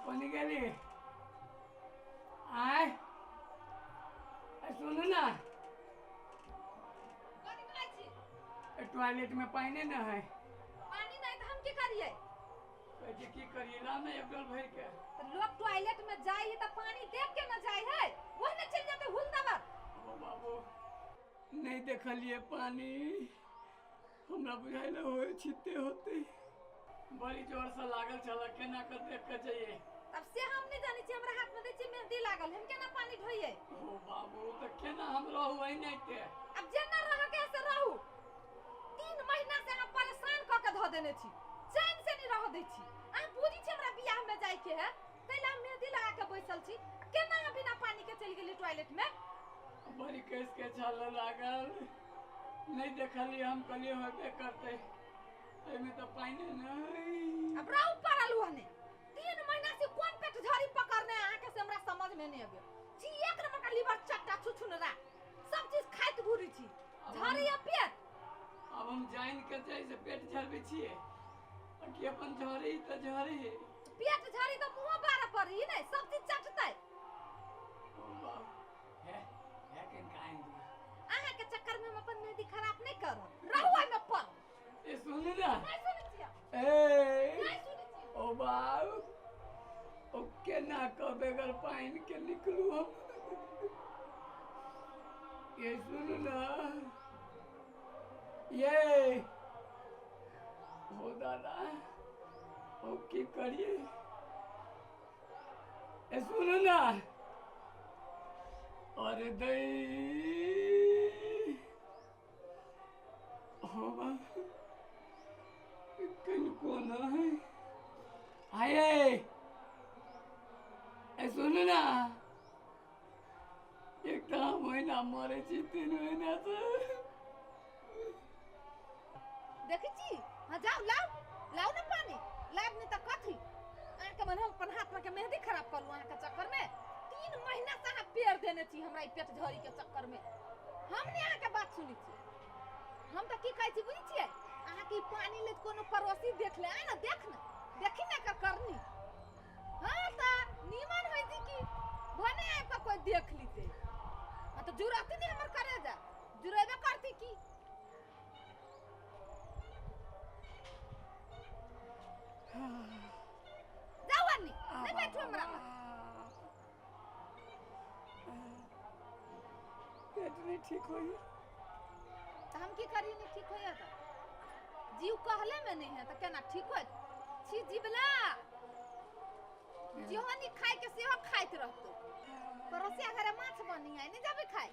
कोनी गेली आय सुनू ना कथी कहै छी? टॉयलेट में पानी न है। पानी नहीं तो हम की करिए? कहै छी की करिए, ला ना एक डोल भर के। तो लोग टॉयलेट में जाए है तो पानी देख के न जाए है, वह न चल जाते हुल दबर। ओ बाबू नहीं देखलिए पानी, हमरा बुझाइल होय छिते होते बड़ी जोर से लागल छल, केना के देख के जाइए। तब से हम नहीं जानै छी, हमरा हाथ में दै छी मेहंदी लागल, हम केना पानी ढोइए? ओ बाबू तो केना हम रहू नहीं ते। अब जेना रह के से रहू, 3 महीना से हम परेशान क के धो देने छी, चैन से नहीं रह दै छी। अहाँ बुझी छी हमरा बियाह में जाय के है, तैला हम मेहंदी लगा के बैसल छी, केना हम बिना पानी के चलि गेली टॉयलेट में? बड़ी केस के छल लागल, नहीं देखलिए हम, कहलिए होबे करते, एमे तो पानी नहीं। अब रहू पड़ल ओहने 3 महीना से कोन पेट झड़ी पकड़ने अहाँ के से हमरा समझ में नहीं आबे छी। एक नंबर का लीवर चट्टा छुछुनरा सब चीज खाइत घुरी छी, झड़ी आ पेट। अब हम जान के जाय से पेट झड़बे छिए कि अपन झड़ी त झड़ी, पेट झड़ी त मुंह बारा पड़ी नहीं, सब चीज चटतै। ओ बाप हे हे केन काइन दू अहाँ के चक्कर में हम अपन मेहंदी खराब नहीं करब, रहू एमे पर। ए सुन ना, नहीं सुनै छियै, ए नहीं सुनै छियै। ओ बाप ओ केना क बगैर पानी के निकलू हम? ये सुन ना, ये हो दादा ओ की करिए? ए सुन ना, अरे दई हो बा कनको ना है आये। ए सुन ना, एक तो महीना मरे छी 3 महीना से। देखै छी? हाँ जाओ लाओ लाओ ना पानी, लाब नहीं तो कथी? अहाँ के मन हम अपन हाथ में के मेहंदी खराब करू अहाँ के चक्कर में। 3 महीना से अहाँ पेड़ देने छी हमरा ई पेट झड़ी के चक्कर में। हम नहीं अहाँ के बात सुनै छी। हम तो की कहै छी बुझै छियै? अहाँ के पानी ले कोनो पड़ोसी देख ले आय ना, देख ना, देखी ना एकर करनी। हाँ त नीमन होई थी कि भने आबि के कोई देख लीते। हाँ तो जुड़ती नहीं हमर करे जा, जुड़ेबे करती की। जाओ अन्नी, नहीं बैठो हमरा पर। पेट नहीं ठीक होई तो हम की करी? नहीं ठीक होई तो जीव कहले में नहीं है तो केना ठीक होत? छी जीवला जेहो नहीं खाए के सेहो खाइत रहतो। पड़ोसिया घरे माछ बनी है, नहीं जाबे खाए?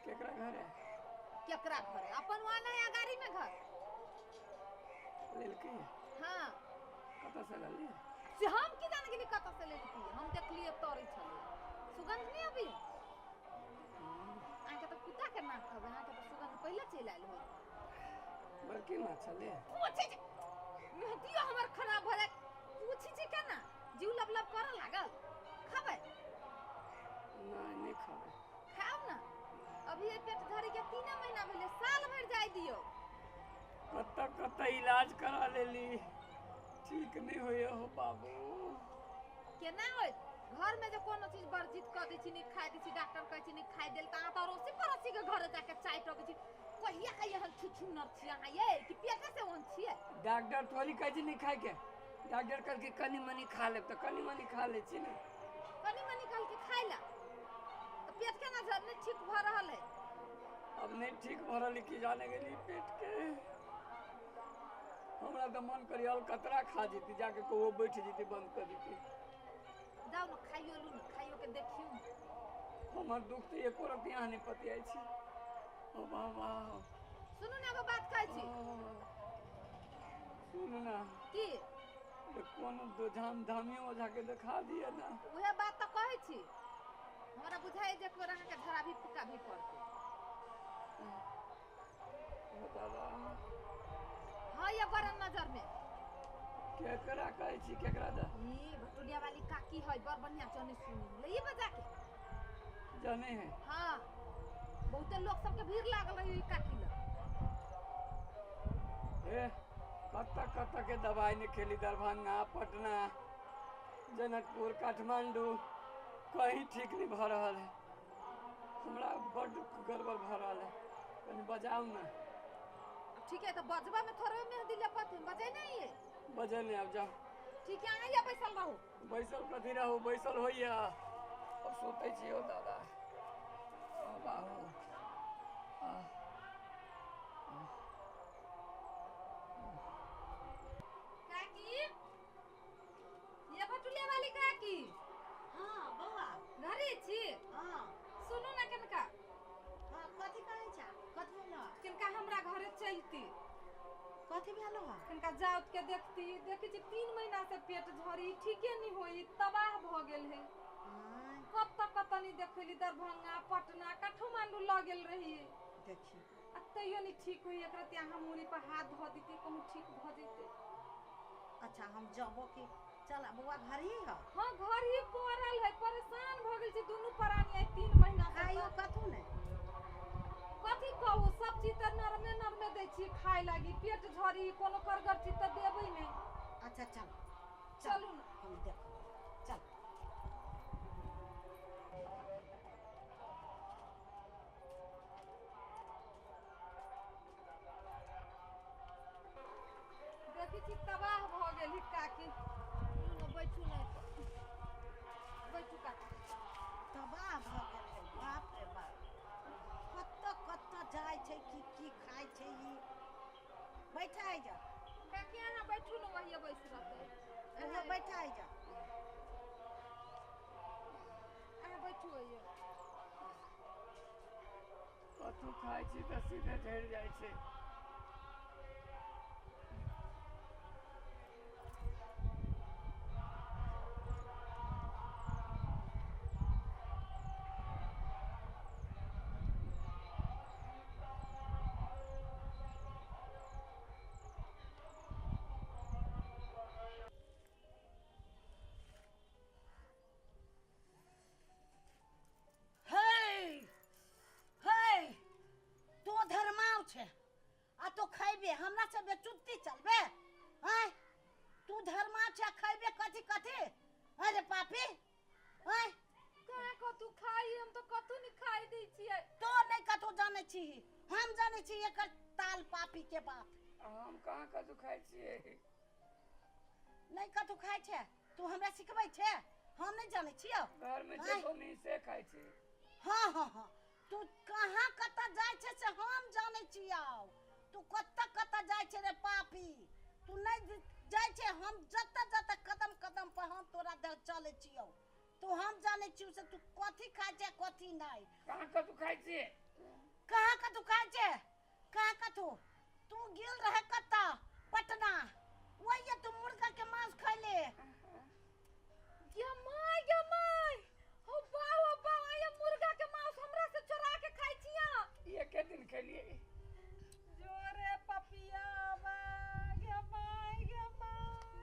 केकरा घरे? केकरा घरे? अपन वहाँ नहीं अगाड़ी में घर लेलकै। हाँ कतऽ से लेलियै? से हम की जाने गेली कतऽ से लेलकै, हम देखलियै तोरी छलै। सुगंध नहीं अभी? अहाँके तऽ कुत्ता के नाक हवे, अहाँके तऽ सुगंध पहिले चलि आयल होय। बड़की माछ छलै। पूछै छै मेहदियो हमर खराब भऽ जायत, पूछै छै केना? जीव लब लब करऽ लागल। खबै? नहीं नहीं खबै। खाउ ना, अभी एहि पेट झड़ी के 3 महीना भेलै, साल भरि जाय दियौ। कतऽ कतऽ इलाज करा लेली, ठीक नहीं होय हो बाबू। केना होय? घर में जे कोनो चीज वर्जित कऽ दै छी, नहि खाय दै छी, डॉक्टर कहै छी नहि खाय देल, तऽ अहाँ तऽ अड़ोसी पड़ोसी के घरे जाके चाय टकै छी। कहिया के एहन छुछुनर छी अहाँ ये कि पेटे से ओहन छियै? डॉक्टर थोड़ी कहै छै नहीं खाय के, डॉक्टर कहलकै कनी मनी खा लेब तऽ कनी मनी खा लै छी ने। कनी मनी कहलकै खाय ला तऽ पेट केना नहीं ठीक भऽ रहल है? अब नहीं ठीक भऽ रहल की जाने गेली पेट के। हमरा तऽ मन करी अलकतरा खा जेती, जाके कहो बैठ जेती, बंद कर देती। जाउ ने खाइयो लू ने, खाइयो के देखियौ ने। हमर दुख तऽ एको रत्ती अहाँ नहीं पतियाइ छी। ओ बाबा सुनू ने एगो बात कहै छी। सुनू ना की? कोनो दोझाम धामियो ओझा के देखा दिए ना। उहे बात तऽ कहै छी, हमरा बुझाइ जे एक बेर अहाँके झड़ा भी फूका भी पड़तै। ओ दादा हाँ ये बरन नजर में केकरा कहै छी? केकरा दा? ई भटुलिया वाली काकी है, बड़ बढ़िया चने सुनी ले ई बजा के जाने है। हाँ बहुते लोग सबके भीड़ लागल रही ई काकी लग। ए कतऽ कतऽ के दवाई नहीं खेली, दरभंगा पटना जनकपुर, काठमांडू, कहीं ठीक नहीं भऽ रहल है। हमरा बड्ड गड़बड़ भऽ रहल है, कनी बजाउ ना। ठीक है, तो बजबा में थोड़े मेहंदी लपत है, बजे नहीं है। बजे नहीं, आब जाओ। ठीक है, अहाँ बैसल रहू। बैसल कथी रहू, बैसल होइया। अब सोते छी हो दादा। बाबू काकी, ये भटुलिया वाली काकी। हाँ बौआ, घरे छी? हाँ। सुनू ना कनका। हाँ, कथी कहै छ? कथी भेलो? किनका हमरा घरे चलती। कथी भेलो? किनका जाउत के देखती। देखै छी 3 महीना से पेट झड़ी ठीके नहीं होई, तबाह भ गेल है। कत कत नहीं देखली, दरभंगा, पटना, काठमांडू ल गेल रही। देखी आ तैयो नहीं ठीक होई। एकरा ते अहाँ मुड़ी पर हाथ धऽ दीती, कहूँ ठीक भ जैते। अच्छा, हम जबो की चल बौआ, घर ही है? हाँ, घर ही पड़ल है। परेशान भ गेल छी दुनू प्राणी आइ 3 महीना से। खाइयो कथू ने? कथी कहू, सब चीज तऽ नरमे नरमे दै छी खाय लागी। पेट झड़ी कोनो करगर चीज तऽ देबै नहि। अच्छा चल, चलू ना, हम देख चल। देखै छी तबाह भऽ गेल काकी। बैठू ने, बैठू काकी। तबाह भऽ गेल है, बाप रे बाप। कतऽ कतऽ जाइ छै, की की खाइ छै ई। बैठा जा काकी, अहाँ बैठू ने, वही बैस रहतै। अहाँ बैठा जा। अहाँ बैठू। अइयो कथू खाइ छी तऽ सीधे झड़ि जाइ छै। आ तो खैबे हमरा से बेचुत्ती चलबे? आय तू धर्मा छै, खैबे कथी कथी? अरे पापी, आय कहाँ कतू खाई? हम तो कतू नहीं खाई दै छियै। तो नहीं कतू जानै छी, हम जानै छी एकर ताल पापी के बाप। हम कहाँ कतू खाइ छियै? नहीं कतू खाइ छै, तू हमरा सिखबै छै? हम नहीं जानै छियौ। घर में जे बनी से खाइ छी। हाँ हाँ हाँ, तू कहाँ कतऽ जाइ छै से हम जानै छियौ। तू कतऽ कतऽ जाइ छै रे पापी? तू नहीं जाइ छै, हम जतऽ जतऽ कदम कदम पर हम तोरा चलै छियौ। तू हम जानै छियौ से तू कथी खाइ छै कथी नहीं। कहाँ कतू खाइ छियै? कहाँ कतू खाइ छै? कहाँ कतू तू गेल रहे कतऽ? पटना। वही तू मुर्गा के मांस खैले। गे my, गे my, हो बाओ हो बाओ, ये मुर्गा के मांस हमरा से चोरा के खाइ छिया। एके दिन खेलिए। जोरे पपिया बा, गे my, गे my.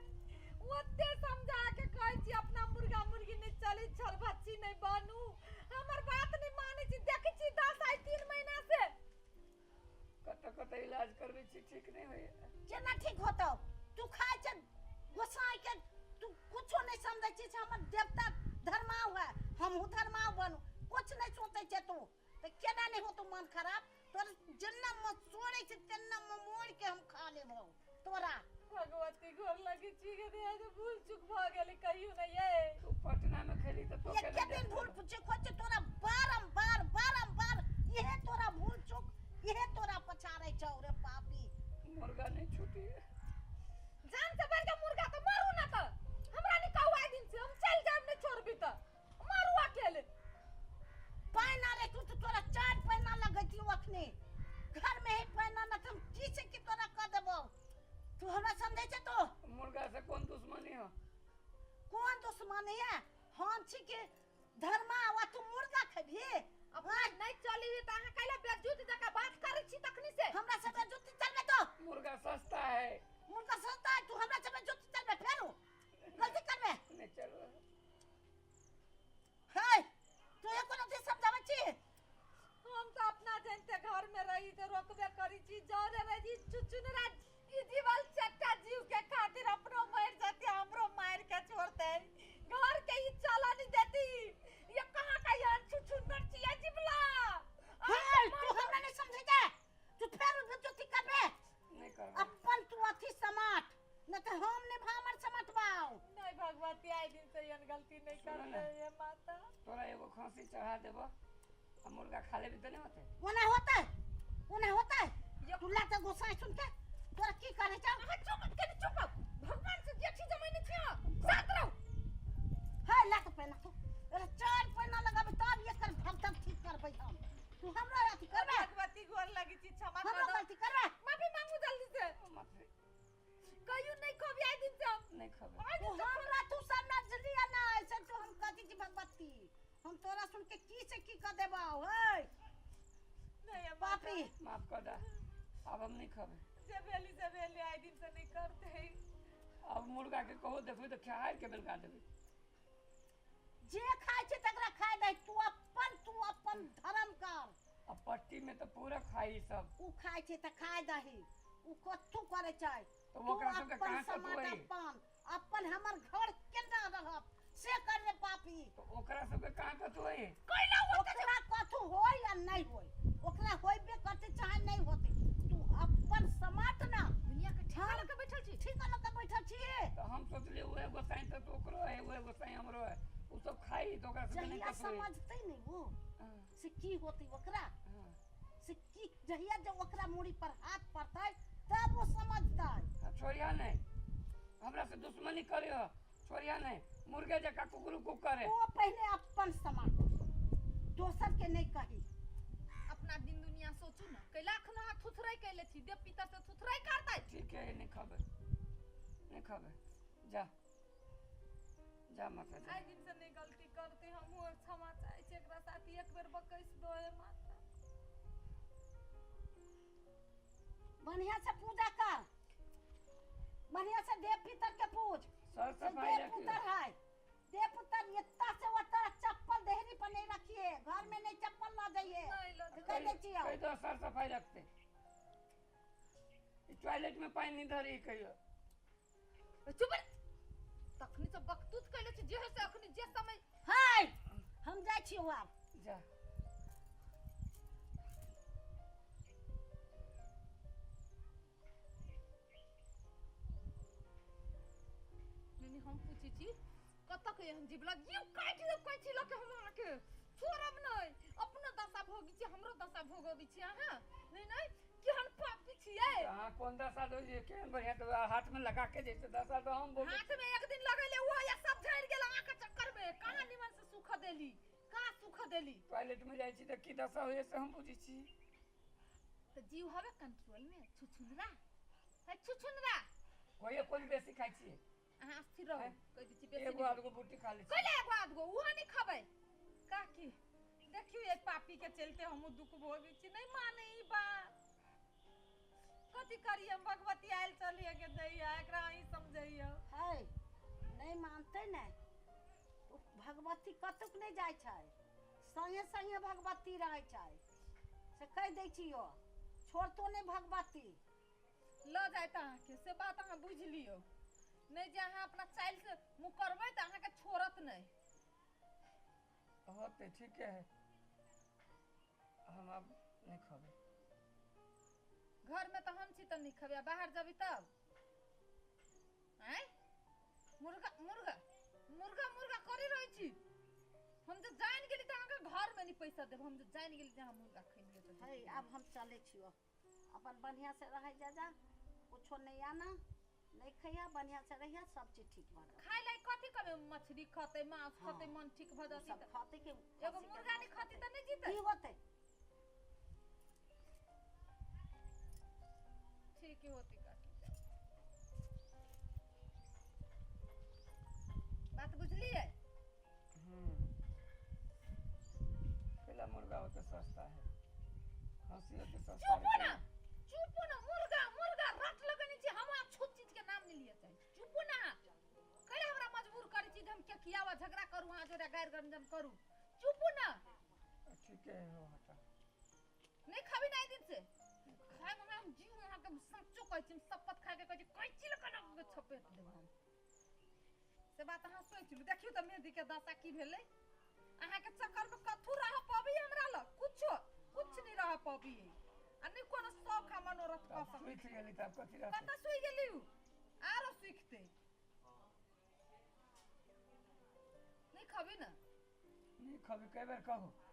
ओते समझा के कहै छी अपना मुर्गा मुर्गी नहीं चली, छल भच्ची नहीं बनू, हमर बात नहीं मानै छी। देखै छी 10 आइ 3 महीना से कतऽ कतऽ इलाज करबै छी, ठीक नहीं होइए। केना ठीक होतौ? तू खाइ छै गोसाई के, तू कुछो नहीं समझै छी। हमर देवता धर्माव है, हमहूँ धर्माव बनू, कुछ नहीं सोचै छै तू। तऽ केना नहीं होतौ मन खराब? तोर जेना मसोड़ै छै तेना मोड़ के हम खा लेबौ तोरा। भगवती गोर लगी छी के दे जे भूल चूक भ गेलै, कहियो नहीं ये। तू पटना में खेली तऽ तो एके दिन भूल चूक होइ छै तोरा, बारम्बार बारम्बार इहे तोरा भूल चूक, इहे तोरा पछाड़ै छौ रे पापी। मुर्गा नहीं छूटी। जान से बढ़ के मुर्गा तो मारू ना, तो हमरा नहीं कहू आइ दिन से हम चल जाब, नहीं छोड़बी तो मारू अकेले। पैना रे तू तो तोरा 4 पैना लगैतियौ अखने घर में ही पैना न, हम की से की तोरा कह देबौ। तू हमरा समझै छै तो? मुर्गा से कौन दुश्मनी है? कौन दुश्मनी है? हम छी के धर्मा आ तू मुर्गा खेबही? अपना नहीं चली त अहाँ काल्हि बेजुत जका बात करै छी तखनी से। हमरा से बेजुती चलबे तो? मुर्गा सस्ता है। मुर्गा सस्ता है, तू हमरा से बेजुती चलबे फेरू गलती करबे? नहीं चलबे। हे तू एको नहीं समझाबै छी? हम तो अपना जनते घर में रही तो रोकबे करी छी। जरे रही चुचुनरा ई जीवल चट्टा जीव के खातिर अपनो मर जाते, हमरो मार के छोड़ते। गलती नहीं सुनो करते ना। ये माता। तोरा एगो खांसी चढ़ा देबो आ मुर्गा खा लेबी तऽ नहि होतै? ओना होतै, ओना होतै। तू लाते गोसाई सुन के तोरा की करे छौ? अहाँ चुप, कनि चुप। भगवान से जेठी जमैने छी अहाँ, शांत रहू। है लात पैना तू, अरे चार पैना लगाबे तब एकर भरतम ठीक करबै हम। तू हमरा अथी करबे? भगवती गोर लगी छी, क्षमा कर हमरो दो। गलती करबे? माफी मांगू जल्दी से। माफी। कहियो नहीं खबी आइ दिन से हम। नहि खबै। आइ तू दिन से हमरा तू सब नजरिया ना ऐसे तो हम कथी छी भगवती, हम तोरा सुन के की से की कर देबौ। है नहीं हम पापी। माफ कऽ दे, आब हम नहि खबै। जे भेली से भेली, आइ दिन से नहीं करते। आब मुर्गा के कहो देखबै तऽ खेहारि के बेलगा देबै। जे खाय छै तकरा खाय दे, तू अपन धर्म कर। आ पट्टी में तऽ पूरा खाई सब। उ खाय छै तऽ खाय दही, उ कथू करे छै। तऽ तू ओकरा सबके अपन कहाँ कथू समाज हइ? अपन अपन हमर घर केना रहत से कर रे पापी। तऽ ओकरा सबके कहाँ कथू हइ? कैला होते? ओकरा कथू होय या नहीं होय, ओकरा होइबे करते चाहे नहीं होते, तू अपन समाट ना। दुनिया के ठेका लऽ के बैठल छी। ठीक लऽ के बैठल छियै। तऽ हम सोचलियै उहे गोसाई तऽ ओकरो है, उहे गोसाई हमरो है, उ सब खाई तऽ ओकरा सबके नहि जहिया कथू हइ। समझतै नहीं वो हाँ, से की होते ओकरा हाँ। से की, जहिया जब ओकरा मूड़ी पर हाथ पड़तै तब वो समझतै। आ छोड़िया नहि, हमरा से दुश्मनी करियो, छोड़िया नहि, मुर्गे जकाँ कुकरू कुक करे। वो पहले अपन समाट, दोसर के नहीं कही। अपना दिन दुनिया सोचू ना, कैला अखन अहाँ थुथराइ कैले छी, देव पितर से थुथराइ करतै। ठीक है, नहि खबै, नहि खबै। जा जा माता, जा। आइ दिन से नहीं गलती करते, हमहूँ क्षमा चाहै छी। एकरा साथ एक बेर बकैस दो हे माता। बढ़िया से पूजा कर, बढ़िया से देव पितर के पूज। सर से सफाई देव रखियो। पुत्र है, देव पुत्र इतना से ओतना चप्पल देहरी पर नहीं रखिए, घर में नहीं चप्पल ला जाइए। नहीं ला तो कह दे छियो। कहि दो सर सफाई रखते। ई टॉयलेट में पानि नहि धरी कहियो। चुप रे। तखनी से बकतूत कैले छी जे है से अखनी जे समय। हाय, हम जाइ छियो आब। जा। नहीं, हम पूछै छी कतऽ के एहन जीव लग जीव काटि देब कैंची लऽ के हम अहाँके, छोड़ब नहि। अपनो दशा भोगी छी, हमरो दशा भोगबै छी अहाँ। नहीं नहीं, केहन पापी छियै। अहाँ कोन दशा दो जे केहन बढ़िया तो हाथ में लगा के जैसे दशा तो हम बोले। हाथ में एक दिन लगैले वो या सब झड़ि गेल अहाँके चक्कर में। कहाँ निमन से सुख देली, कहाँ सुख देली? टॉयलेट में जाइ छी तऽ की दशा होइए से हम बुझै छी। तऽ जीव हवे कंट्रोल में। छुछुनरा है, छुछुनरा। कोई कोन बेसी खाइ छियै? अहाँ स्थिर रहू। हैं? कहि दै छी बेसी एगो नहि। आधगो बूटी खा लै छी। कैला एगो आधगो? उहो नहि खबै। काकी देखियौ, एक पापी के चलते हमहूँ दुख भोगै छी। नहि माने ई बात, कथी करियै हम? भगवती आयल चलिए के दैया, एकरा अहीं समझैयौ। है नहीं मानते ने तो भगवती कतुक नहीं जाइ छै, संगे संगे भगवती रहै छै, से कहि दै छियो, छोड़तो नहीं भगवती। लऽ जायत अहाँके, से बात अहाँ बुझि लियौ। नहि जे अहाँ अपना चालि से मुँह करबै तऽ अहाँके छोड़त नहि। होते, ठीके है, हम आब नहि खबै। घरमे तऽ हम छी तऽ नहि खबै, आ बाहर जेबै तब आँय मुर्गा मुर्गा मुर्गा मुर्गा करी रहै छी। हम जे जानि गेली तऽ अहाँके घरमे नहि पैसा देब। हम जे जानि गेली जे अहाँ मुर्गा खैलियै तऽ है आब हम चलै छियो, अपन बढ़िया से रहै जा, जा कुछो नहीं आना, नहीं खैया, बढ़िया से रहिया, सब चीज ठीक भऽ जायत। खाय लायक कथी कमे? मछली खतै, मांस खतै, हाँ। मन ठीक भऽ ओ जेतै। सब तऽ खतै के एगो मुर्गा नहि खतै तऽ नहि जीतै? की होतै? ठीक होतै काकी, बात बुझलियै? कैला मुर्गा होते सस्ता है, खस्सी होते सस्ता। चुपो है। ना, चुपो ना। मुर्गा मुर्गा रट लगने छी, हम छूत चीज के नाम नहीं लिया चाहे। चुपो ना। कैला हमरा मजबूर करै छी जे हम केकियावा झगड़ा करू, अहाँ जोड़ा गारि गंजन करू? चुपो ना। ठीक है, हो हटा। नहीं खाबी ना दिन से खाय में हम जीव अहाँके सच्चो कहै छी, हम शपथ खा के कहै छी, कैंची लऽ कऽ ना छपेट देब हम, से बात अहाँ सोचि लू। देखियौ तऽ मेहदी के दशा की भेलै अहाँके चक्कर में। कथू रह पबी हमरा लग? कुछो कुछ नहीं रह पबी, आ नहि कोनो शौक आ मनोरथ कऽ तब सकै। सुति गेली तब कथी रहतै? कतऽ सुइ गेली? उ आरो सुखतै। खबी ना। नहीं खबी, कई बार कहो।